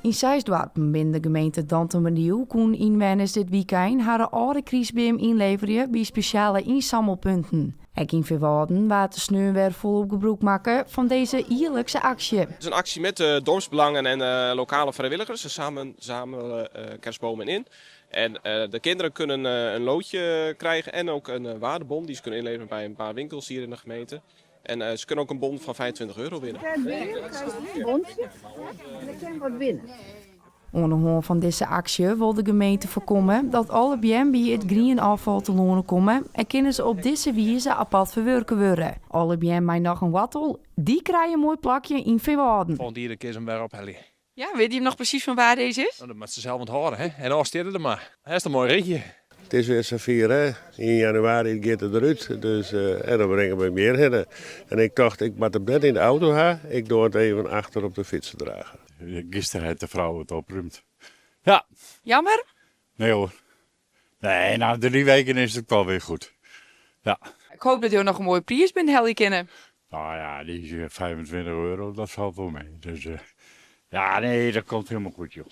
Yn seis doarpen binnen de gemeente Dantumadiel koenen ynwenners dit wykein harren âlde krystbeam ynleverje by spesjale ynsammelpunten. Ek yn Feanwâlden waard de sneon wer folop gebrûk makke fan dizze jierlikse aksje. Het is een actie met de dorpsbelangen en lokale vrijwilligers. Ze samen zamelen kerstbomen in. En de kinderen kunnen een lootje krijgen en ook een waardebon die ze kunnen inleveren bij een paar winkels hier in de gemeente. En ze kunnen ook een bon van €25 winnen. Oan de hân fan dizze aksje wol de gemeente foarkomme dat alle beammen by it grienôffal telâne komme en kinne se op dizze wize apart ferwurke wurde. Alle beammen mei noch in woartel, dy krije in moai plakje yn Feanwâlden. Folgjend jier kin se him wer ophelje. Ja, wit jim noch presys fan wa dizze is? No, dat moat se sels ûnthâlde, hè? En ôfstjirre der mar. Hast in moai rychje. It is wer safier, hè? Yn januari giet er derút, dus en dan bringe we him hjirhinne. En ik tocht, ik moat him net yn de auto ha, ik doar it even achter op de fyts te dragen. Gister hat de frou it oprúmd. Ja. Jammer? Nee hoor. Nee, na 3 weken is it al wer goed. Ja. Ik hoop dat jo noch in moaie priis binnenhelje kinne. Nou ja, dy €25, dat falt wol mei. Dus ja, nee, dat komt hielendal goed, joh.